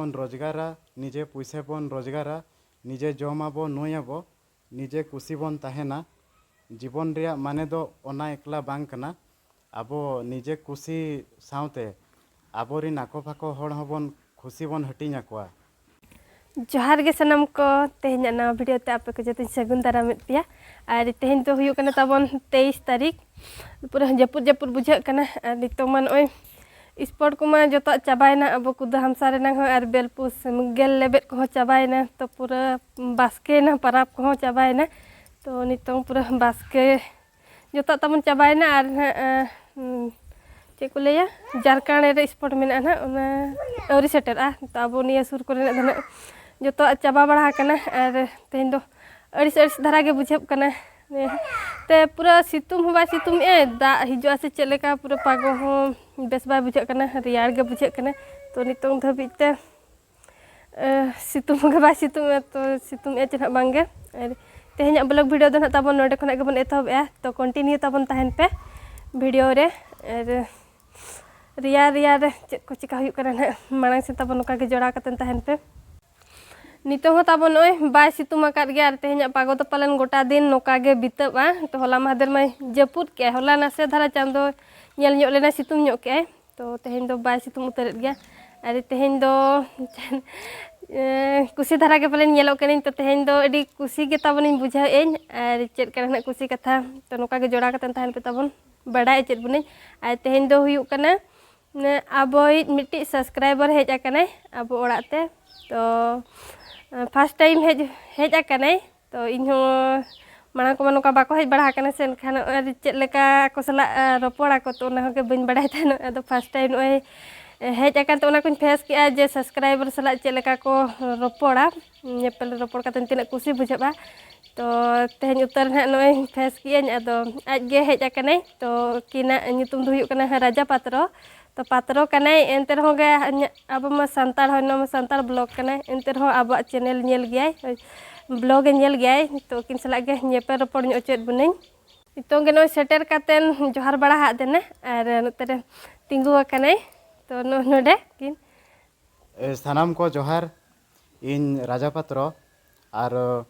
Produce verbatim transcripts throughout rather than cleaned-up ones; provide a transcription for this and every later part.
ᱵᱚᱱ ᱨᱳᱡᱽᱜᱟᱨᱟ, ᱱᱤᱡᱮ ᱯᱩᱭᱥᱟᱹ ᱵᱚᱱ ᱨᱳᱡᱽᱜᱟᱨᱟ, ᱱᱤᱡᱮ ᱡᱚᱢᱟᱵᱚ, ᱧᱩᱭᱟᱵᱚ, ᱱᱤᱡᱮ ᱠᱩᱥᱤ ᱵᱚᱱ ᱛᱟᱦᱮᱱᱟ᱾ ᱡᱤᱵᱚᱱ ᱨᱮᱭᱟᱜ ᱢᱟᱱᱮ ᱫᱚ ᱚᱱᱟ ᱮᱠᱞᱟ ᱵᱟᱝ ᱠᱟᱱᱟ᱾ ᱟᱵᱚ ᱱᱤᱡᱮ ᱠᱩᱥᱤ ᱥᱟᱶᱛᱮ ᱟᱵᱚᱨᱤᱱ ᱟᱠᱚ ᱯᱟᱠᱚ ᱦᱚᱲ ᱦᱚᱸᱵᱚᱱ ᱠᱷᱩᱥᱤ ᱵᱚᱱ ᱦᱟᱹᱴᱤᱧ ᱟᱠᱚᱣᱟ᱾ ᱡᱚᱦᱟᱨ ᱜᱮ ᱥᱟᱱᱟᱢ ᱠᱚ, ᱛᱮᱦᱮᱧᱟᱜ ᱱᱟᱣᱟ video ᱛᱮ ᱟᱯᱮ ᱠᱚ ᱡᱚᱛᱚᱧ ᱥᱟᱹᱜᱩᱱ ᱫᱟᱨᱟᱢᱮᱫ ᱯᱮᱭᱟ᱾ ᱟᱨ ᱛᱮᱦᱮᱧ ᱫᱚ ᱦᱩᱭᱩᱜ ᱠᱟᱱᱟ ᱛᱟᱵᱚᱱ ᱛᱮᱭᱤᱥ ᱛᱟᱹᱨᱤᱠᱷ, ᱯᱩᱨᱟᱹ ᱡᱟᱹᱯᱩᱫ ᱡᱟᱹᱯᱩᱫ ᱵᱩᱡᱷᱟᱹᱜ ᱠᱟᱱᱟ᱾ ᱟᱨ ᱱᱤᱛᱚᱝ ᱢᱟ ᱱᱚᱜᱼᱚᱭ ᱥᱯᱳᱨᱴ ᱠᱚᱢᱟ ᱡᱚᱛᱚᱣᱟᱜ ᱪᱟᱵᱟᱭᱮᱱᱟ, ᱟᱵᱚ ᱠᱚᱫᱚ ᱦᱟᱢᱥᱟ ᱨᱮᱱᱟᱝ ᱦᱚᱸ ᱟᱨ ᱵᱮᱞᱯᱩᱥ ᱜᱮᱞ ᱞᱮᱵᱮᱫ ᱠᱚᱦᱚᱸ ᱪᱟᱵᱟᱭᱮᱱᱟ, ᱛᱚ ᱯᱩᱨᱟᱹ ᱵᱟᱥᱠᱮᱭᱮᱱᱟ, ᱯᱟᱨᱟᱵᱽ ᱠᱚᱦᱚᱸ ᱪᱟᱵᱟᱭᱮᱱᱟ᱾ ᱛᱚ ᱱᱤᱛᱚᱝ ᱯᱩᱨᱟᱹ ᱵᱟᱥᱠᱮ ᱡᱚᱛᱚᱣᱟᱜ ᱛᱟᱵᱚᱱ ᱪᱟᱵᱟᱭᱮᱱᱟ᱾ ᱟᱨ ᱱᱟᱦᱟᱜ, ᱟᱸ, ᱩᱸ, ᱪᱮᱫ ᱠᱚ ᱞᱟᱹᱭᱟ, ᱡᱷᱟᱲᱠᱷᱚᱸᱰ ᱨᱮ ᱥᱯᱳᱨᱴ ᱢᱮᱱᱟᱜᱼᱟ ᱱᱟᱦᱟᱜ, ᱚᱱᱟ ᱟᱹᱣᱨᱤ ᱥᱮᱴᱮᱨᱚᱜᱼᱟ᱾ ᱛᱚ ᱟᱵᱚ ᱱᱤᱭᱟᱹ ᱥᱩᱨ ᱠᱚᱨᱮᱱᱟᱜ ᱫᱚ ᱱᱟᱦᱟᱜ ᱡᱚᱛᱚᱣᱟᱜ ᱪᱟᱵᱟ ᱵᱟᱲᱟ ᱟᱠᱟᱱᱟ᱾ ᱟᱨ ᱛᱮᱦᱮᱧ ᱫᱚ ᱟᱹᱲᱤᱥ ᱟᱹᱲᱤᱥ ᱫᱷᱟᱨᱟ ᱜᱮ ᱵᱩᱡᱷᱟᱹᱜ ᱠᱟᱱᱟ᱾ ᱛᱮ ᱯᱩᱨᱟᱹ ᱥᱤᱛᱩᱝ ᱦᱚᱸ ᱵᱟᱭ ᱥᱤᱛᱩᱝ ᱮᱜᱼᱟ, ᱫᱟᱜ ᱦᱤᱡᱩᱜᱼᱟ ᱥᱮ ᱪᱮᱫ ᱞᱮᱠᱟ, ᱯᱩᱨᱟᱹ ᱯᱟᱜᱚ ᱦᱚᱸ ᱵᱮᱥ ᱵᱟᱭ ᱵᱩᱡᱷᱟᱹᱜ ᱠᱟᱱᱟ, ᱨᱮᱭᱟᱲ ᱜᱮ ᱵᱩᱡᱷᱟᱹᱜ ᱠᱟᱱᱟ᱾ ᱛᱚ ᱱᱤᱛᱚᱝ ᱫᱷᱟᱹᱵᱤᱡ ᱛᱮ ᱮ, ᱥᱤᱛᱩᱝ ᱜᱮ ᱵᱟᱭ ᱥᱤᱛᱩᱝ ᱮᱫᱟ, ᱛᱚ ᱥᱤᱛᱩᱝ ᱮᱫ ᱪᱮ ᱱᱟᱦᱟᱜ ᱵᱟᱝ ᱜᱮ᱾ ᱟᱨ ᱛᱮᱦᱮᱧᱟᱜ vlog video ᱫᱚ ᱱᱟᱦᱟᱜ ᱛᱟᱵᱚᱱ ᱱᱚᱰᱮ ᱠᱷᱚᱱᱟᱜ ᱜᱮᱵᱚᱱ ᱮᱛᱚᱦᱚᱵᱮᱜᱼᱟ, ᱛᱚ continue ᱛᱟᱵᱚᱱ ᱛᱟᱦᱮᱱ ᱯᱮ video ᱨᱮ᱾ ᱟᱨ ᱨᱮᱭᱟᱲ ᱨᱮᱭᱟᱲ ᱨᱮ ᱪᱮᱫ ᱠᱚ ᱪᱮᱠᱟ ᱦᱩᱭᱩᱜ ᱠᱟᱱᱟ ᱱᱟᱦᱟᱜ, ᱢᱟᱲᱟᱝ ᱥᱮᱫ ᱛᱟᱵᱚᱱ ᱱᱚᱝᱠᱟ ᱜᱮ ᱡᱚᱲᱟᱣ ᱠᱟᱛᱮ ᱛᱟᱦᱮᱱ ᱯᱮ᱾ ᱱᱤᱛᱚᱝ ᱦᱚᱸ ᱛᱟᱵᱚᱱ ᱱᱚᱜᱼᱚᱭ ᱵᱟᱭ ᱥᱤᱛᱩᱝ ᱟᱠᱟᱫ ᱜᱮᱭᱟ, ᱟᱨ ᱛᱮᱦᱮᱧᱟᱜ ᱯᱟᱜᱚ ᱫᱚ ᱯᱟᱞᱮᱱ ᱜᱚᱴᱟ ᱫᱤᱱ ᱱᱚᱝᱠᱟ ᱜᱮ ᱵᱤᱛᱟᱹᱜᱼᱟ᱾ ᱛᱚ ᱦᱚᱞᱟ ᱢᱟᱦᱫᱮᱨ ᱢᱟᱭ ᱡᱟᱹᱯᱩᱫ ᱠᱮᱜᱼᱟᱭ, ᱦᱚᱞᱟ ᱱᱟᱥᱮ ᱫᱷᱟᱨᱟ ᱪᱟᱸᱫᱚ ᱧᱮᱞ ᱧᱚᱜ ᱞᱮᱱᱟ, ᱥᱤᱛᱩᱝ ᱧᱚᱜ ᱠᱮᱜᱼᱟᱭ᱾ ᱛᱚ ᱛᱮᱦᱮᱧ ᱫᱚ ᱵᱟᱭ ᱥᱤᱛᱩᱝ ᱩᱛᱟᱹᱨᱮᱫ ᱜᱮᱭᱟ᱾ ᱟᱨ ᱛᱮᱦᱮᱧ ᱫᱚ ᱮ, ᱠᱩᱥᱤ ᱫᱷᱟᱨᱟ ᱜᱮ ᱯᱟᱞᱮᱱ ᱧᱮᱞᱚᱜ ᱠᱟᱹᱱᱟᱹᱧ, ᱛᱚ ᱛᱮᱦᱮᱧ ᱫᱚ ᱟᱹᱰᱤ ᱠᱩᱥᱤ ᱜᱮ ᱛᱟᱵᱚᱱᱤᱧ ᱵᱩᱡᱷᱟᱹᱣᱮᱫ ᱟᱹᱧ᱾ ᱟᱨ ᱪᱮᱫ ᱠᱟᱱᱟ ᱱᱟᱦᱟᱜ ᱠᱩᱥᱤ ᱠᱟᱛᱷᱟ, ᱛᱚ ᱱᱚᱝᱠᱟ ᱜᱮ ᱡᱚᱲᱟᱣ ᱠᱟᱛᱮ ᱛᱟᱦᱮᱱ ᱯᱮ ᱛᱟᱵᱚᱱ, ᱵᱟᱰᱟᱭ ᱦᱚᱪᱚᱭᱮᱫ ᱵᱚᱱᱟᱹᱧ᱾ ᱟᱨ ᱛᱮᱦᱮᱧ ᱫᱚ ᱦᱩᱭᱩᱜ ᱠᱟᱱᱟ, ᱢᱟᱱᱮ ᱟᱵᱚᱭᱤᱡ ᱢᱤᱫᱴᱤᱡ subscriber ᱦᱮᱡ ᱟᱠᱟᱱᱟᱭ ᱟᱵᱚ ᱚᱲᱟᱜ ᱛᱮ᱾ ᱛᱚ first time ᱦᱮᱡ, ᱦᱮᱡ ᱟᱠᱟᱱᱟᱭ᱾ ᱛᱚ ᱤᱧᱦᱚᱸ ᱢᱟᱲᱟᱝ ᱠᱚᱢᱟ ᱱᱚᱝᱠᱟ ᱵᱟᱠᱚ ᱦᱮᱡ ᱵᱟᱲᱟ ᱟᱠᱟᱱᱟ ᱥᱮ, ᱮᱱᱠᱷᱟᱱ ᱱᱚᱜᱼᱚᱭ ᱪᱮᱫ ᱞᱮᱠᱟ ᱠᱚ ᱥᱟᱞᱟᱜ, ᱟ, ᱨᱚᱯᱚᱲᱟᱠᱚ, ᱛᱚ ᱚᱱᱟ ᱦᱚᱸᱜᱮ ᱵᱟᱹᱧ ᱵᱟᱲᱟᱭ ᱛᱟᱦᱮᱱᱚᱜ᱾ ᱟᱫᱚ first time ᱱᱚᱜᱼᱚᱭ ᱦᱮᱡ ᱟᱠᱟᱱ ᱛᱮ ᱚᱱᱟ ᱠᱚᱧ face ᱠᱮᱜᱼᱟ ᱡᱮ subscriber ᱥᱟᱞᱟᱜ ᱪᱮᱫ ᱞᱮᱠᱟ ᱠᱚ ᱨᱚᱯᱚᱲᱟ, ᱧᱮᱯᱮᱞ ᱨᱚᱯᱚᱲ ᱠᱟᱛᱮ ᱛᱤᱱᱟᱹᱜ ᱠᱩᱥᱤ ᱵᱩᱡᱷᱟᱹᱜᱼᱟ᱾ ᱛᱚ ᱛᱮᱦᱮᱧ ᱩᱛᱟᱹᱨ ᱱᱟᱦᱟᱜ ᱱᱚᱜᱼᱚᱭ face ᱠᱮᱜᱼᱟᱹᱧ, ᱟᱫᱚ ᱟᱡ ᱜᱮ ᱦᱮᱡ ᱟᱠᱟᱱᱟᱭ᱾ ᱛᱚ ᱩᱱᱠᱤᱱᱟᱜ ᱧᱩᱛᱩᱢ ᱫᱚ ᱦᱩᱭᱩᱜ ᱠᱟᱱᱟ ᱨᱟᱡᱟ ᱯᱟᱛᱨᱚ᱾ ᱛᱚ ᱯᱟᱛᱨᱚ ᱠᱟᱱᱟᱭ, ᱮᱱᱛᱮ ᱨᱮᱦᱚᱸ ᱜᱮ ᱟᱵᱚ ᱢᱟ ᱥᱟᱱᱛᱟᱲ ᱦᱚᱲ, ᱱᱚᱣᱟ ᱢᱟ ᱥᱟᱱᱛᱟᱲ vlog ᱠᱟᱱᱟᱭ, ᱮᱱᱛᱮ ᱨᱮᱦᱚᱸ ᱟᱵᱚᱣᱟᱜ channel ᱧᱮᱞ ᱜᱮᱭᱟᱭ, vlog ᱮ ᱧᱮᱞ ᱜᱮᱭᱟᱭ᱾ ᱛᱚ ᱩᱱᱠᱤᱱ ᱥᱟᱞᱟᱜ ᱜᱮ ᱧᱮᱯᱮᱞ ᱨᱚᱯᱚᱲ ᱧᱚᱜ ᱦᱚᱪᱚᱭᱮᱫ ᱵᱚᱱᱟᱹᱧ᱾ ᱱᱤᱛᱚᱝ ᱜᱮ ᱱᱚᱜᱼᱚᱭ ᱥᱮᱴᱮᱨ ᱠᱟᱛᱮᱱ ᱡᱚᱦᱟᱨ ᱵᱟᱲᱟ ᱟᱫ ᱮᱱᱟ, ᱟᱨ ᱱᱚᱛᱮ ᱨᱮ ᱛᱤᱸᱜᱩ ᱟᱠᱟᱱᱟᱭ᱾ ᱛᱚ ᱱᱚ-, ᱱᱚᱰᱮ ᱠᱤᱱ ᱮ, ᱥᱟᱱᱟᱢ ᱠᱚ ᱡᱚᱦᱟᱨ᱾ ᱤᱧ ᱨᱟᱡᱟ ᱯᱟᱛᱨᱚ᱾ ᱟᱨ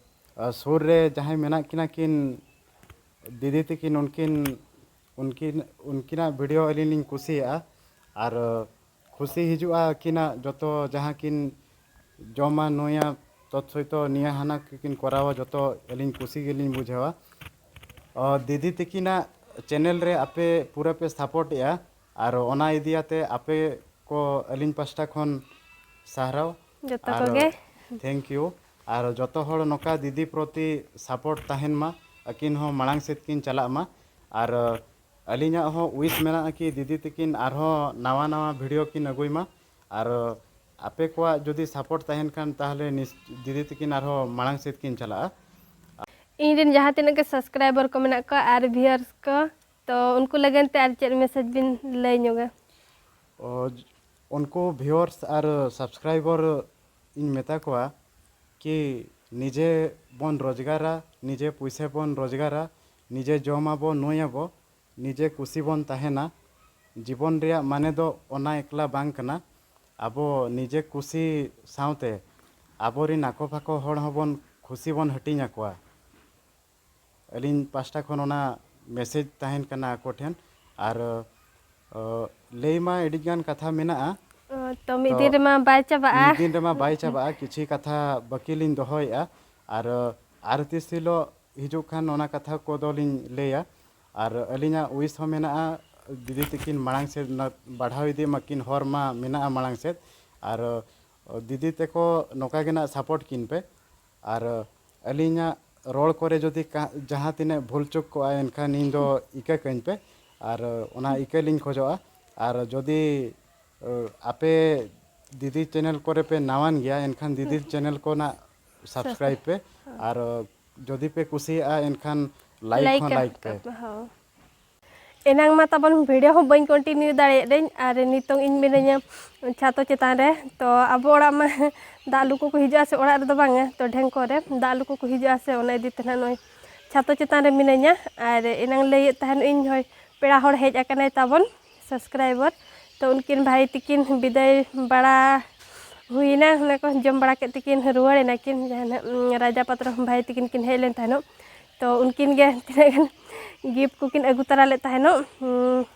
ᱟ, ᱥᱩᱨ ᱨᱮ ᱡᱟᱦᱟᱸᱭ ᱢᱮᱱᱟᱜ ᱠᱤᱱᱟ ᱠᱤᱱ ᱫᱤᱫᱤ ᱛᱟᱹᱠᱤᱱ, ᱩᱱᱠᱤᱱ ᱩᱱᱠᱤᱱ ᱩᱱᱠᱤᱱᱟᱜ ᱵᱷᱤᱰᱤᱭᱳ ᱟᱹᱞᱤᱧ ᱞᱤᱧ ᱠᱩᱥᱤᱭᱟᱜᱼᱟ᱾ ᱟᱨ ᱟ, ᱠᱷᱩᱥᱤ ᱦᱤᱡᱩᱜᱼᱟ ᱟᱹᱠᱤᱱᱟᱜ ᱡᱚᱛᱚ ᱡᱟᱦᱟᱸ ᱠᱤᱱ ᱡᱚᱢᱟ ᱧᱩᱭᱟ, ᱛᱚᱛ ᱥᱚᱭᱛᱚ ᱱᱤᱭᱟᱹ ᱦᱟᱱᱟ ᱠᱤᱱ ᱠᱚᱨᱟᱣᱟ, ᱡᱚᱛᱚ ᱟᱹᱞᱤᱧ ᱠᱩᱥᱤ ᱜᱮᱞᱤᱧ ᱵᱩᱡᱷᱟᱹᱣᱟ᱾ ᱚ, ᱫᱤᱫᱤ ᱛᱟᱹᱠᱤᱱᱟᱜ ᱪᱮᱱᱮᱞ ᱨᱮ ᱟᱯᱮ ᱯᱩᱨᱟᱹ ᱯᱮ ᱥᱟᱯᱳᱨᱴ ᱮᱜᱼᱟ, ᱟᱨ ᱚᱱᱟ ᱤᱫᱤᱭᱟᱛᱮ ᱟᱯᱮ ᱠᱚ ᱟᱹᱞᱤᱧ ᱯᱟᱥᱴᱟ ᱠᱷᱚᱱ ᱥᱟᱨᱦᱟᱣ᱾ ᱡᱚᱛᱚ ᱟᱨ ᱠᱚᱜᱮ᱾ Thank you᱾ ᱟᱨ ᱡᱚᱛᱚ ᱦᱚᱲ ᱱᱚᱝᱠᱟ ᱫᱤᱫᱤ ᱯᱨᱚᱛᱤ ᱥᱟᱯᱳᱨᱴ ᱛᱟᱦᱮᱱ ᱢᱟ, ᱟᱹᱠᱤᱱ ᱦᱚᱸ ᱢᱟᱲᱟᱝ ᱥᱮᱫ ᱠᱤᱱ ᱪᱟᱞᱟᱜ ᱢᱟ᱾ ᱟᱨ ᱟᱹᱞᱤᱧᱟᱜ ᱦᱚᱸ ᱣᱤᱥ ᱢᱮᱱᱟᱜᱼᱟ ᱠᱤ ᱫᱤᱫᱤ ᱛᱟᱹᱠᱤᱱ ᱟᱨᱦᱚᱸ ᱱᱟᱣᱟ ᱱᱟᱣᱟ ᱵᱷᱤᱰᱤᱭᱳ ᱠᱤᱱ ᱟᱹᱜᱩᱭ ᱢᱟ᱾ ᱟᱨ ᱟᱯᱮ ᱠᱚᱣᱟᱜ ᱡᱩᱫᱤ ᱥᱟᱯᱳᱨᱴ ᱛᱟᱦᱮᱱ ᱠᱷᱟᱱ, ᱛᱟᱦᱚᱞᱮ ᱱᱤᱥ-, ᱫᱤᱫᱤ ᱛᱟᱹᱠᱤᱱ ᱟᱨᱦᱚᱸ ᱢᱟᱲᱟᱝ ᱥᱮᱫ ᱠᱤᱱ ᱪᱟᱞᱟᱜᱼᱟ᱾ ᱤᱧ ᱨᱮᱱ ᱡᱟᱦᱟᱸ ᱛᱤᱱᱟᱹᱜ ᱜᱮ ᱥᱟᱵᱥᱠᱨᱟᱭᱵᱟᱨ ᱠᱚ ᱢᱮᱱᱟᱜ ᱠᱚᱣᱟ ᱟᱨ ᱵᱷᱤᱭᱩᱣᱟᱨᱥ ᱠᱚ, ᱛᱚ ᱩᱱᱠᱩ ᱞᱟᱹᱜᱤᱫ ᱛᱮ ᱟᱨ ᱪᱮᱫ ᱢᱮᱥᱮᱡᱽ ᱵᱤᱱ ᱞᱟᱹᱭ ᱧᱚᱜᱟ? ᱚ, ᱩᱱᱠᱩ ᱵᱷᱤᱭᱩᱣᱟᱨᱥ ᱟᱨ ᱥᱟᱵᱥᱠᱨᱟᱭᱵᱟᱨ ᱤᱧ ᱢᱮᱛᱟ ᱠᱚᱣᱟ ᱠᱤ ᱱᱤᱡᱮ ᱵᱚᱱ ᱨᱳᱡᱽᱜᱟᱨᱟ, ᱱᱤᱡᱮ ᱯᱩᱭᱥᱟᱹ ᱵᱚᱱ ᱨᱳᱡᱽᱜᱟᱨᱟ, ᱱᱤᱡᱮ ᱡᱚᱢᱟᱵᱚ, ᱧᱩᱭᱟᱵᱚ, ᱱᱤᱡᱮ ᱠᱩᱥᱤ ᱵᱚᱱ ᱛᱟᱦᱮᱱᱟ᱾ ᱡᱤᱵᱚᱱ ᱨᱮᱭᱟᱜ ᱢᱟᱱᱮ ᱫᱚ ᱚᱱᱟ ᱮᱠᱞᱟ ᱵᱟᱝ ᱠᱟᱱᱟ᱾ ᱟᱵᱚ ᱱᱤᱡᱮ ᱠᱩᱥᱤ ᱥᱟᱶᱛᱮ ᱟᱵᱚᱨᱤᱱ ᱟᱠᱚ ᱯᱟᱠᱚ ᱦᱚᱲ ᱦᱚᱸᱵᱚᱱ ᱠᱷᱩᱥᱤ ᱵᱚᱱ ᱦᱟᱹᱴᱤᱧ ᱟᱠᱚᱣᱟ᱾ ᱟᱹᱞᱤᱧ ᱯᱟᱥᱴᱟ ᱠᱷᱚᱱ ᱚᱱᱟ ᱢᱮᱥᱮᱡᱽ ᱛᱟᱦᱮᱱ ᱠᱟᱱᱟ ᱟᱠᱚ ᱴᱷᱮᱱ᱾ ᱟᱨ, ᱚ, ᱞᱟᱹᱭ ᱢᱟ ᱟᱹᱰᱤ ᱜᱟᱱ ᱠᱟᱛᱷᱟ ᱢᱮᱱᱟᱜᱼᱟ᱾ ᱚ, ᱛᱚ ᱢᱤᱫ ᱛᱚ ᱫᱤᱱ ᱨᱮᱢᱟ ᱵᱟᱭ ᱪᱟᱵᱟᱜᱼᱟ᱾ ᱢᱤᱫ ᱫᱤᱱ ᱨᱮᱢᱟ ᱵᱟᱭ ᱪᱟᱵᱟᱜᱼᱟ, ᱠᱤᱪᱷᱤ ᱠᱟᱛᱷᱟ ᱵᱟᱹᱠᱤ ᱞᱤᱧ ᱫᱚᱦᱚᱭᱮᱫᱼᱟ᱾ ᱟᱨ, ᱟᱨ ᱛᱤᱥ ᱦᱤᱞᱳᱜ ᱦᱤᱡᱩᱜ ᱠᱷᱟᱱ ᱚᱱᱟ ᱠᱟᱛᱷᱟ ᱠᱚᱫᱚᱞᱤᱧ ᱞᱟᱹᱭᱟ᱾ ᱟᱨ ᱟᱹᱞᱤᱧᱟᱜ ᱣᱤᱥ ᱦᱚᱸ ᱢᱮᱱᱟᱜᱼᱟ, ᱫᱤᱫᱤ ᱛᱟᱹᱠᱤᱱ ᱢᱟᱲᱟᱝ ᱥᱮᱫ ᱱᱟ-, ᱵᱟᱲᱦᱟᱣ ᱤᱫᱤ ᱢᱟᱠᱤᱱ, ᱦᱚᱨ ᱢᱟ ᱢᱮᱱᱟᱜᱼᱟ ᱢᱟᱲᱟᱝ ᱥᱮᱫ᱾ ᱟᱨ, ᱚ, ᱫᱤᱫᱤ ᱛᱟᱠᱚ ᱱᱚᱝᱠᱟ ᱜᱮ ᱱᱟᱜ ᱥᱟᱯᱳᱨᱴ ᱠᱤᱱ ᱯᱮ᱾ ᱟᱨ ᱟᱹᱞᱤᱧᱟᱜ ᱨᱚᱲ ᱠᱚᱨᱮ ᱡᱩᱫᱤ ᱠᱟ-, ᱡᱟᱦᱟᱸ ᱛᱤᱱᱟᱹᱜ ᱵᱷᱩᱞ ᱪᱩᱠ ᱠᱚᱜᱼᱟ, ᱮᱱᱠᱷᱟᱱ ᱤᱧ ᱫᱚ ᱤᱠᱟᱹ ᱠᱟᱹᱧ ᱯᱮ, ᱟᱨ ᱚᱱᱟ ᱤᱠᱟᱹ ᱞᱤᱧ ᱠᱷᱚᱡᱚᱜᱼᱟ᱾ ᱟᱨ ᱡᱩᱫᱤ, ᱟᱹ, ᱟᱯᱮ ᱫᱤᱫᱤ ᱪᱮᱱᱮᱞ ᱠᱚᱨᱮ ᱯᱮ ᱱᱟᱣᱟᱱ ᱜᱮᱭᱟ, ᱮᱱᱠᱷᱟᱱ ᱫᱤᱫᱤ ᱪᱮᱱᱮᱞ ᱠᱚ ᱱᱟᱜ ᱥᱟᱵᱥᱠᱨᱟᱭᱤᱵ ᱯᱮ, ᱟᱨ ᱡᱩᱫᱤ ᱯᱮ ᱠᱩᱥᱤᱭᱟᱜᱼᱟ, ᱮᱱᱠᱷᱟᱱ ᱞᱟᱭᱤᱠ ᱦᱚᱸ ᱞᱟᱭᱤᱠ ᱯᱮ᱾ ᱦᱚᱸ᱾ ᱮᱱᱟᱝ ᱢᱟ ᱛᱟᱵᱚᱱ ᱵᱷᱤᱰᱤᱭᱳ ᱦᱚᱸ ᱵᱟᱹᱧ ᱠᱚᱱᱴᱤᱱᱤᱭᱩ ᱫᱟᱲᱮᱭᱟᱜ ᱨᱮᱧ, ᱟᱨ ᱱᱤᱛᱚᱝ ᱤᱧ ᱢᱤᱱᱟᱹᱧᱟ ᱪᱷᱟᱛᱚ ᱪᱮᱛᱟᱱ ᱨᱮ᱾ ᱛᱚ ᱟᱵᱚ ᱚᱲᱟᱜ ᱢᱟ ᱫᱟᱜ ᱞᱩᱠᱩ ᱠᱚ ᱦᱤᱡᱩᱜᱼᱟ ᱥᱮ, ᱚᱲᱟᱜ ᱨᱮᱫᱚ ᱵᱟᱝᱟ, ᱛᱚ ᱰᱷᱮᱝᱠᱚ ᱨᱮ ᱫᱟᱜ ᱞᱩᱠᱩ ᱠᱚ ᱦᱤᱡᱩᱜᱼᱟ ᱥᱮ, ᱚᱱᱟ ᱤᱫᱤ ᱛᱮ ᱱᱟᱦᱟᱜ ᱱᱚᱜᱼᱚᱭ ᱪᱷᱟᱛᱚ ᱪᱮᱛᱟᱱ ᱨᱮ ᱢᱤᱱᱟᱹᱧᱟ᱾ ᱟᱨ ᱮᱱᱟᱝ ᱞᱟᱹᱭᱮᱫ ᱛᱟᱦᱮᱱ ᱤᱧ, ᱦᱳᱭ, ᱯᱮᱲᱟ ᱦᱚᱲ ᱦᱮᱡ ᱟᱠᱟᱱᱟᱭ ᱛᱟᱵᱚᱱ ᱥᱟᱵᱥᱠᱨᱟᱭᱵᱟᱨ, ᱛᱚ ᱩᱱᱠᱤᱱ ᱵᱷᱟᱭ ᱛᱤᱠᱤᱱ ᱵᱤᱫᱟᱹᱭ ᱵᱟᱲᱟ ᱦᱩᱭᱱᱟ, ᱚᱱᱟ ᱠᱚ ᱡᱚᱢ ᱵᱟᱲᱟ ᱠᱮᱫ ᱛᱮᱠᱤᱱ ᱨᱩᱣᱟᱹᱲ ᱮᱱᱟ ᱠᱤᱱ, ᱡᱟᱦᱟᱸ ᱱᱟᱜ, ᱩᱸ, ᱨᱟᱡᱟ ᱯᱟᱛᱨᱚ ᱵᱷᱟᱭ ᱛᱤᱠᱤᱱ ᱠᱤᱱ ᱦᱮᱡ ᱞᱮᱱ ᱛᱟᱦᱮᱱᱚᱜ᱾ ᱛᱚ ᱩᱱᱠᱤᱱ ᱜᱮ ᱛᱤᱱᱟᱹᱜ ᱜᱟᱱ ᱜᱤᱯᱷᱴ ᱠᱚᱠᱤᱱ ᱟᱹᱜᱩ ᱛᱟᱨᱟ ᱞᱮᱫ ᱛᱟᱦᱮᱱᱚᱜ, ᱩᱸ,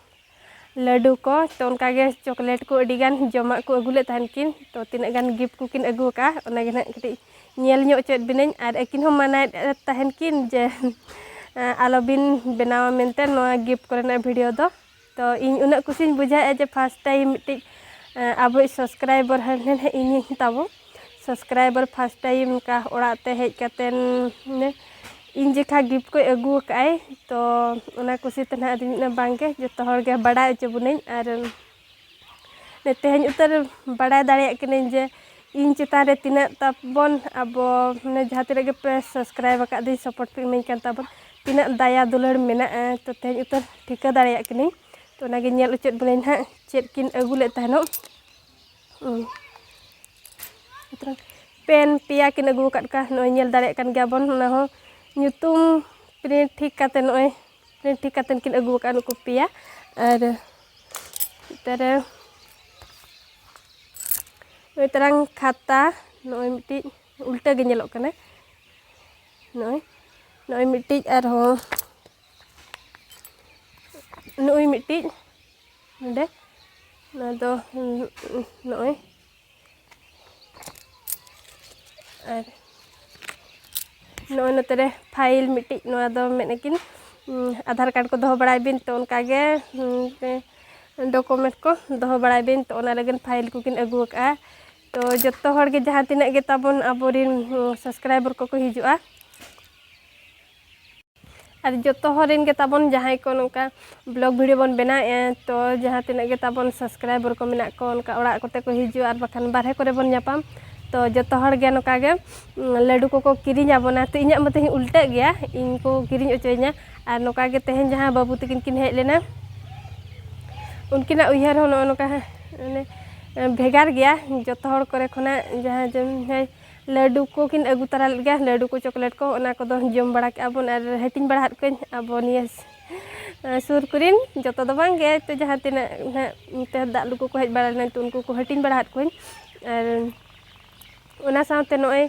ᱞᱟᱹᱰᱩ ᱠᱚ, ᱛᱚ ᱚᱱᱠᱟ ᱜᱮ ᱪᱚᱠᱞᱮᱴ ᱠᱚ, ᱟᱹᱰᱤ ᱜᱟᱱ ᱡᱚᱢᱟᱜ ᱠᱚ ᱟᱹᱜᱩ ᱞᱮᱫ ᱛᱟᱦᱮᱱ ᱠᱤᱱ᱾ ᱛᱚ ᱛᱤᱱᱟᱹᱜ ᱜᱟᱱ ᱜᱤᱯᱷᱴ ᱠᱚᱠᱤᱱ ᱟᱹᱜᱩ ᱟᱠᱟᱫᱼᱟ, ᱚᱱᱟ ᱜᱮ ᱱᱟᱦᱟᱜ ᱠᱟᱹᱴᱤᱡ ᱧᱮᱞ ᱧᱚᱜ ᱦᱚᱪᱚᱭᱮᱫ ᱵᱮᱱᱟᱹᱧ᱾ ᱟᱨ ᱟᱹᱠᱤᱱ ᱦᱚᱸ ᱢᱟᱱᱟᱭᱮᱫ ᱛᱟᱦᱮᱱ ᱠᱤᱱ ᱡᱮ, ᱟᱞᱚᱵᱤᱱ ᱵᱮᱱᱟᱣᱟ ᱢᱮᱱᱛᱮ ᱱᱚᱣᱟ ᱜᱤᱯᱷᱴ ᱠᱚᱨᱮᱱᱟᱜ ᱵᱷᱤᱰᱤᱭᱳ ᱫᱚ᱾ ᱛᱚ ᱤᱧ ᱩᱱᱟᱹᱜ ᱠᱩᱥᱤᱧ ᱵᱩᱡᱷᱟᱹᱣᱮᱫᱼᱟ ᱡᱮ first time ᱢᱤᱫᱴᱤᱡ, ᱟᱵᱚᱭᱤᱡ subscriber ᱦᱮᱱ ᱦᱮᱱ ᱤᱧ ᱛᱟᱵᱚ subscriber first time ᱚᱱᱠᱟ ᱚᱲᱟᱜ ᱛᱮ ᱦᱮᱡ ᱠᱟᱛᱮᱱ, ᱢᱟᱱᱮ, ᱤᱧ ᱡᱮᱠᱷᱟ ᱜᱤᱯᱷᱴ ᱠᱚᱭ ᱟᱹᱜᱩ ᱟᱠᱟᱫᱼᱟᱭ᱾ ᱛᱚ ᱚᱱᱟ ᱠᱩᱥᱤ ᱛᱮ ᱱᱟᱦᱟᱜ ᱟᱫᱚᱧ ᱢᱮᱱᱟ ᱵᱟᱝᱜᱮ, ᱡᱚᱛᱚ ᱦᱚᱲ ᱜᱮ ᱵᱟᱰᱟᱭ ᱦᱚᱪᱚ ᱵᱚᱱᱟᱹᱧ᱾ ᱟᱨ ᱛᱮᱦᱮᱧ ᱩᱛᱟᱹᱨ ᱵᱟᱰᱟᱭ ᱫᱟᱲᱮᱭᱟᱜ ᱠᱟᱹᱱᱟᱹᱧ ᱡᱮ ᱤᱧ ᱪᱮᱛᱟᱱ ᱨᱮ ᱛᱤᱱᱟᱹᱜ ᱛᱟᱵᱚᱱ ᱟᱵᱚ, ᱢᱟᱱᱮ, ᱡᱟᱦᱟᱸ ᱛᱤᱱᱟᱹᱜ ᱜᱮᱯᱮ subscribe ᱟᱠᱟᱫᱤᱧ, support ᱯᱮ ᱤᱢᱟᱹᱧ ᱠᱟᱱ ᱛᱟᱵᱚᱱ, ᱛᱤᱱᱟᱹᱜ ᱫᱟᱭᱟ ᱫᱩᱞᱟᱹᱲ ᱢᱮᱱᱟᱜᱼᱟ᱾ ᱛᱚ ᱛᱮᱦᱮᱧ ᱩᱛᱟᱹᱨ ᱴᱷᱤᱠᱟᱹ ᱫᱟᱲᱮᱭᱟᱜ ᱠᱟᱹᱱᱟᱹᱧ᱾ ᱛᱚ ᱚᱱᱟᱜᱮ ᱧᱮᱞ ᱦᱚᱪᱚᱭᱮᱫ ᱵᱚᱱᱟᱹᱧ ᱱᱟᱦᱟᱜ ᱪᱮᱫ ᱠᱤᱱ ᱟᱹᱜᱩ ᱞᱮᱫ ᱛᱟᱦᱮᱱᱚᱜ᱾ ᱦᱩᱸ᱾ ᱯᱮᱱ ᱯᱮᱭᱟ ᱠᱤᱱ ᱟᱹᱜᱩ ᱟᱠᱟᱫ ᱠᱚᱣᱟ, ᱱᱚᱜᱼᱚᱭ ᱧᱮᱞ ᱫᱟᱲᱮᱭᱟᱜ ᱠᱟᱱ ᱜᱮᱭᱟ ᱵᱚᱱ, ᱚᱱᱟ ᱦᱚᱸ ᱧᱩᱛᱩᱢ print ᱴᱷᱤᱠ ᱠᱟᱛᱮ, ᱱᱚᱜᱼᱚᱭ print ᱴᱷᱤᱠ ᱠᱟᱛᱮ ᱠᱤᱱ ᱟᱹᱜᱩ ᱟᱠᱟᱫᱼᱟ ᱱᱩᱠᱩ ᱯᱮᱭᱟ᱾ ᱟᱨ ᱱᱚᱛᱮ ᱨᱮ ᱱᱚᱜᱼᱚᱭ ᱛᱟᱨᱟᱝ ᱠᱷᱟᱛᱟ, ᱱᱚᱜᱼᱚᱭ ᱢᱤᱫᱴᱤᱡ ᱩᱞᱴᱟᱹ ᱜᱮ ᱧᱮᱞᱚᱜ ᱠᱟᱱᱟ, ᱱᱚᱜᱼᱚᱭ, ᱱᱚᱜᱼᱚᱭ ᱢᱤᱫᱴᱤᱡ, ᱟᱨᱦᱚᱸ ᱱᱚᱜᱼᱚᱭ ᱢᱤᱫᱴᱤᱡ ᱱᱚᱰᱮ, ᱱᱚᱣᱟ ᱫᱚ ᱱᱚᱜᱼᱚᱭ, ᱟᱨ ᱱᱚᱜᱼᱚᱭ ᱱᱚᱛᱮ ᱨᱮ file ᱢᱤᱫᱴᱤᱡ, ᱱᱚᱣᱟ ᱫᱚ ᱢᱮᱱ ᱟᱹᱠᱤᱱ, ᱩᱸ, ᱟᱫᱷᱟᱨ ᱠᱟᱨᱰ ᱠᱚ ᱫᱚᱦᱚ ᱵᱟᱲᱟᱭ ᱵᱤᱱ, ᱛᱚ ᱚᱱᱠᱟ ᱜᱮ, ᱩᱸ, ᱰᱚᱠᱩᱢᱮᱱᱴ ᱠᱚ ᱫᱚᱦᱚ ᱵᱟᱲᱟᱭ ᱵᱤᱱ, ᱛᱚ ᱚᱱᱟ ᱞᱟᱹᱜᱤᱫ file ᱠᱚᱠᱤᱱ ᱟᱹᱜᱩ ᱟᱠᱟᱫᱼᱟ᱾ ᱛᱚ ᱡᱚᱛᱚ ᱦᱚᱲ ᱜᱮ ᱡᱟᱦᱟᱸ ᱛᱤᱱᱟᱹᱜ ᱜᱮ ᱛᱟᱵᱚᱱ ᱟᱵᱚᱨᱮᱱ, ᱩᱸ, subscriber ᱠᱚᱠᱚ ᱦᱤᱡᱩᱜᱼᱟ, ᱟᱨ ᱡᱚᱛᱚ ᱦᱚᱲ ᱨᱮᱱ ᱜᱮ ᱛᱟᱵᱚᱱ ᱡᱟᱦᱟᱸᱭ ᱠᱚ ᱱᱚᱝᱠᱟ vlog video ᱵᱚᱱ ᱵᱮᱱᱟᱣᱮᱫᱼᱟ, ᱛᱚ ᱡᱟᱦᱟᱸ ᱛᱤᱱᱟᱹᱜ ᱜᱮ ᱛᱟᱵᱚᱱ subscriber ᱠᱚ ᱢᱮᱱᱟᱜ ᱠᱚ, ᱚᱱᱠᱟ ᱚᱲᱟᱜ ᱠᱚᱛᱮ ᱠᱚ ᱦᱤᱡᱩᱜᱼᱟ ᱟᱨ ᱵᱟᱠᱷᱟᱱ ᱵᱟᱨᱦᱮ ᱠᱚᱨᱮ ᱵᱚᱱ ᱧᱟᱯᱟᱢ, ᱛᱚ ᱡᱚᱛᱚ ᱦᱚᱲ ᱜᱮ ᱱᱚᱝᱠᱟ ᱜᱮ, ᱩᱸ, ᱞᱟᱹᱰᱩ ᱠᱚᱠᱚ ᱠᱤᱨᱤᱧ ᱟᱵᱚᱱᱟ᱾ ᱛᱚ ᱤᱧᱟᱹᱜ ᱢᱚᱛᱮ ᱦᱚᱸ ᱩᱞᱴᱟᱹᱜ ᱜᱮᱭᱟ, ᱤᱧ ᱠᱚ ᱠᱤᱨᱤᱧ ᱚᱪᱚᱭᱤᱧᱟ᱾ ᱟᱨ ᱱᱚᱝᱠᱟ ᱜᱮ ᱛᱮᱦᱮᱧ ᱡᱟᱦᱟᱸ ᱵᱟᱹᱵᱩ ᱛᱟᱹᱠᱤᱱ ᱠᱤᱱ ᱦᱮᱡ ᱞᱮᱱᱟ, ᱩᱱᱠᱤᱱᱟᱜ ᱩᱭᱦᱟᱹᱨ ᱦᱚᱸ ᱱᱚᱜᱼᱚ ᱱᱚᱝᱠᱟ, ᱢᱟᱱᱮ, ᱵᱷᱮᱜᱟᱨ ᱜᱮᱭᱟ ᱡᱚᱛᱚ ᱦᱚᱲ ᱠᱚᱨᱮ ᱠᱷᱚᱱᱟᱜ᱾ ᱡᱟᱦᱟᱸ ᱡᱮ ᱞᱟᱹᱰᱩ ᱠᱚᱠᱤᱱ ᱟᱹᱜᱩ ᱛᱟᱨᱟ ᱞᱮᱫ ᱜᱮᱭᱟ, ᱞᱟᱹᱰᱩ ᱠᱚ, ᱪᱚᱠᱞᱮᱴ ᱠᱚ, ᱚᱱᱟ ᱠᱚᱫᱚ ᱡᱚᱢ ᱵᱟᱲᱟ ᱠᱮᱜᱼᱟ ᱵᱚᱱ ᱟᱨ ᱦᱟᱹᱴᱤᱧ ᱵᱟᱲᱟ ᱟᱫ ᱠᱚᱣᱟᱧ ᱟᱵᱚ ᱱᱤᱭᱟᱹ, ᱟᱸ, ᱥᱩᱨ ᱠᱚᱨᱮᱱ ᱡᱚᱛᱚ ᱫᱚ ᱵᱟᱝ ᱜᱮ, ᱛᱚ ᱡᱟᱦᱟᱸ ᱛᱤᱱᱟᱹᱜ ᱱᱟᱦᱟᱜ ᱱᱚᱛᱮ ᱫᱟᱜ ᱞᱩᱠᱩ ᱠᱚ ᱦᱮᱡ ᱵᱟᱲᱟ ᱞᱮᱱᱟ, ᱛᱚ ᱩᱱᱠᱩ ᱠᱚ ᱦᱟᱹᱴᱤᱧ ᱵᱟᱲᱟ ᱟᱫ ᱠᱚᱣᱟᱧ᱾ ᱟᱨ ᱚᱱᱟ ᱥᱟᱶᱛᱮ ᱱᱚᱜᱼᱚᱭ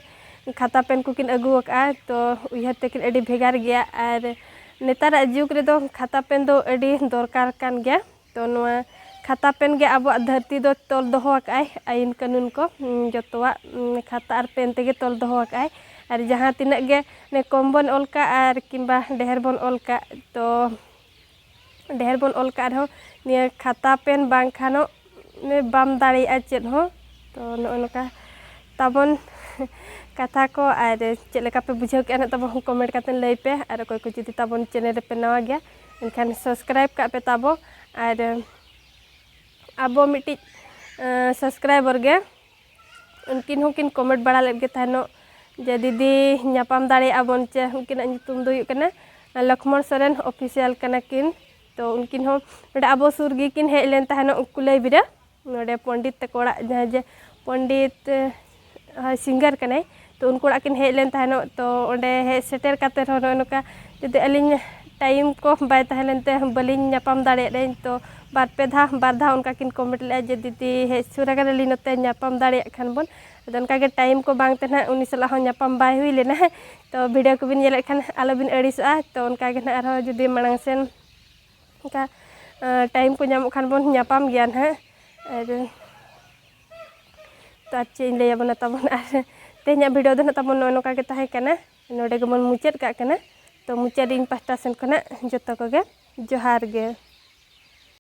ᱠᱷᱟᱛᱟ ᱯᱮᱱ ᱠᱚᱠᱤᱱ ᱟᱹᱜᱩ ᱟᱠᱟᱫᱼᱟ, ᱛᱚ ᱩᱭᱦᱟᱹᱨ ᱛᱟᱹᱠᱤᱱ ᱟᱹᱰᱤ ᱵᱷᱮᱜᱟᱨ ᱜᱮᱭᱟ᱾ ᱟᱨ ᱱᱮᱛᱟᱨᱟᱜ ᱡᱩᱜᱽ ᱨᱮᱫᱚ ᱠᱷᱟᱛᱟ ᱯᱮᱱ ᱫᱚ ᱟᱹᱰᱤ ᱫᱚᱨᱠᱟᱨ ᱠᱟᱱ ᱜᱮᱭᱟ᱾ ᱛᱚ ᱱᱚᱣᱟ ᱠᱷᱟᱛᱟ ᱯᱮᱱ ᱜᱮ ᱟᱵᱚᱣᱟᱜ ᱫᱷᱟᱹᱨᱛᱤ ᱫᱚ ᱛᱚᱞ ᱫᱚᱦᱚ ᱟᱠᱟᱫᱼᱟᱭ, ᱟᱹᱭᱤᱱ ᱠᱟᱹᱱᱩᱱ ᱠᱚ, ᱩᱸ, ᱡᱚᱛᱚᱣᱟᱜ, ᱩᱸ, ᱠᱷᱟᱛᱟ ᱟᱨ ᱯᱮᱱ ᱛᱮᱜᱮ ᱛᱚᱞ ᱫᱚᱦᱚ ᱟᱠᱟᱫᱼᱟᱭ᱾ ᱟᱨ ᱡᱟᱦᱟᱸ ᱛᱤᱱᱟᱹᱜ ᱜᱮ ᱠᱚᱢ ᱵᱚᱱ ᱚᱞ ᱠᱟᱜ ᱟᱨ ᱠᱤᱝᱵᱟ ᱰᱷᱮᱨ ᱵᱚᱱ ᱚᱞ ᱠᱟᱜ, ᱛᱚ ᱰᱷᱮᱨ ᱵᱚᱱ ᱚᱞ ᱠᱟᱜ ᱨᱮᱦᱚᱸ ᱱᱤᱭᱟᱹ ᱠᱷᱟᱛᱟ ᱯᱮᱱ ᱵᱟᱝᱠᱷᱟᱱ ᱦᱚᱸ ᱵᱟᱢ ᱫᱟᱲᱮᱭᱟᱜᱼᱟ ᱪᱮᱫ ᱦᱚᱸ᱾ ᱛᱚ ᱱᱚᱜᱼᱚ ᱱᱚᱝᱠᱟ ᱛᱟᱵᱚᱱ ᱠᱟᱛᱷᱟ ᱠᱚ, ᱟᱨ ᱪᱮᱫ ᱞᱮᱠᱟ ᱯᱮ ᱵᱩᱡᱷᱟᱹᱣ ᱠᱮᱜᱼᱟ ᱱᱟᱜ ᱛᱟᱵᱚᱱ comment ᱠᱟᱛᱮ ᱞᱟᱹᱭ ᱯᱮ᱾ ᱟᱨ ᱚᱠᱚᱭ ᱠᱚ ᱡᱩᱫᱤ ᱛᱟᱵᱚᱱ channel ᱨᱮᱯᱮ ᱱᱟᱣᱟ ᱜᱮᱭᱟ, ᱮᱱᱠᱷᱟᱱ subscribe ᱠᱟᱜ ᱯᱮ ᱛᱟᱵᱚ᱾ ᱟᱨ ᱟᱵᱚ ᱢᱤᱫᱴᱤᱡ subscriber ᱜᱮ, ᱩᱱᱠᱤᱱ ᱦᱚᱸᱠᱤᱱ comment ᱵᱟᱲᱟ ᱞᱮᱫ ᱜᱮ ᱛᱟᱦᱮᱱᱚᱜ ᱡᱮ, "ᱫᱤᱫᱤ, ᱧᱟᱯᱟᱢ ᱫᱟᱲᱮᱭᱟᱜᱼᱟ ᱵᱚᱱ ᱪᱮ?" ᱩᱱᱠᱤᱱᱟᱜ ᱧᱩᱛᱩᱢ ᱫᱚ ᱦᱩᱭᱩᱜ ᱠᱟᱱᱟ ᱞᱚᱠᱷᱢᱚᱬ ᱥᱚᱨᱮᱱ official ᱠᱟᱱᱟ ᱠᱤᱱ᱾ ᱛᱚ ᱩᱱᱠᱤᱱ ᱦᱚᱸ ᱱᱚᱰᱮ ᱟᱵᱚ ᱥᱩᱨ ᱜᱮᱠᱤᱱ ᱦᱮᱡ ᱞᱮᱱ ᱛᱟᱦᱮᱱᱚᱜ ᱠᱩᱞᱟᱹᱭᱵᱤᱨᱟᱹ, ᱱᱚᱰᱮ ᱯᱚᱱᱰᱤᱛ ᱛᱟᱠᱚ ᱚᱲᱟᱜ, ᱡᱟᱦᱟᱸᱭ ᱡᱮ ᱯᱚᱱᱰᱤᱛ, ᱦᱳᱭ, singer ᱠᱟᱱᱟᱭ᱾ ᱛᱚ ᱩᱱᱠᱩ ᱚᱲᱟᱜ ᱠᱤᱱ ᱦᱮᱡ ᱞᱮᱱ ᱛᱟᱦᱮᱱᱚᱜ᱾ ᱛᱚ ᱚᱸᱰᱮ ᱦᱮᱡ ᱥᱮᱴᱮᱨ ᱠᱟᱛᱮ ᱨᱮᱦᱚᱸ ᱱᱚᱜᱼᱚ ᱱᱚᱝᱠᱟ ᱡᱩᱫᱤ ᱟᱹᱞᱤᱧ time ᱠᱚ ᱵᱟᱭ ᱛᱟᱦᱮᱸ ᱞᱮᱱᱛᱮ ᱵᱟᱹᱞᱤᱧ ᱧᱟᱯᱟᱢ ᱫᱟᱲᱮᱭᱟᱫᱟᱹᱧ, ᱛᱚ ᱵᱟᱨ ᱯᱮ ᱫᱷᱟᱣ, ᱵᱟᱨ ᱫᱷᱟᱣ ᱚᱱᱠᱟ ᱠᱤᱱ comment ᱞᱮᱫᱼᱟ ᱡᱮ, "ᱫᱤᱫᱤ, ᱦᱮᱡ ᱥᱩᱨ ᱟᱠᱟᱱᱟᱞᱤᱧ ᱱᱚᱛᱮ, ᱧᱟᱯᱟᱢ ᱫᱟᱲᱮᱭᱟᱜ ᱠᱷᱟᱱ ᱵᱚᱱ᱾" ᱟᱫᱚ ᱚᱱᱠᱟ ᱜᱮ time ᱠᱚ ᱵᱟᱝ ᱛᱮ ᱱᱟᱦᱟᱜ ᱩᱱᱤ ᱥᱟᱞᱟᱜ ᱦᱚᱸ ᱧᱟᱯᱟᱢ ᱵᱟᱭ ᱦᱩᱭ ᱞᱮᱱᱟ᱾ ᱛᱚ video ᱠᱚᱵᱤᱱ ᱧᱮᱞᱮᱫ ᱠᱷᱟᱱ ᱟᱞᱚᱵᱤᱱ ᱟᱹᱲᱤᱥᱚᱜᱼᱟ᱾ ᱛᱚ ᱚᱱᱠᱟ ᱜᱮ ᱱᱟᱦᱟᱜ ᱟᱨᱦᱚᱸ ᱡᱩᱫᱤ ᱢᱟᱲᱟᱝ ᱥᱮᱱ ᱚᱱᱠᱟ time ᱠᱚ ᱧᱟᱢᱚᱜ ᱠᱷᱟᱱ ᱵᱚᱱ ᱧᱟᱯᱟᱢ ᱜᱮᱭᱟ ᱱᱟᱦᱟᱜ᱾ ᱟᱨ ᱛᱚ ᱟᱨ ᱪᱮᱫ ᱤᱧ ᱞᱟᱹᱭᱟᱵᱚᱱᱟ ᱛᱟᱵᱚᱱ, ᱟᱨ ᱛᱮᱦᱮᱧᱟᱜ video ᱫᱚ ᱱᱟᱦᱟᱜ ᱛᱟᱵᱚᱱ ᱱᱚᱜᱼᱚ ᱱᱚᱝᱠᱟ ᱜᱮ ᱛᱟᱦᱮᱸ ᱠᱟᱱᱟ᱾ ᱱᱚᱰᱮ ᱜᱮᱵᱚᱱ ᱢᱩᱪᱟᱹᱫ ᱠᱟᱜ ᱠᱟᱱᱟ᱾ ᱛᱚ ᱢᱩᱪᱟᱹᱫ ᱨᱮ ᱤᱧ ᱯᱟᱦᱴᱟ ᱥᱮᱱ ᱠᱷᱚᱱᱟᱜ ᱡᱚᱛᱚ ᱠᱚᱜᱮ ᱡᱚᱦᱟᱨ ᱜᱮ᱾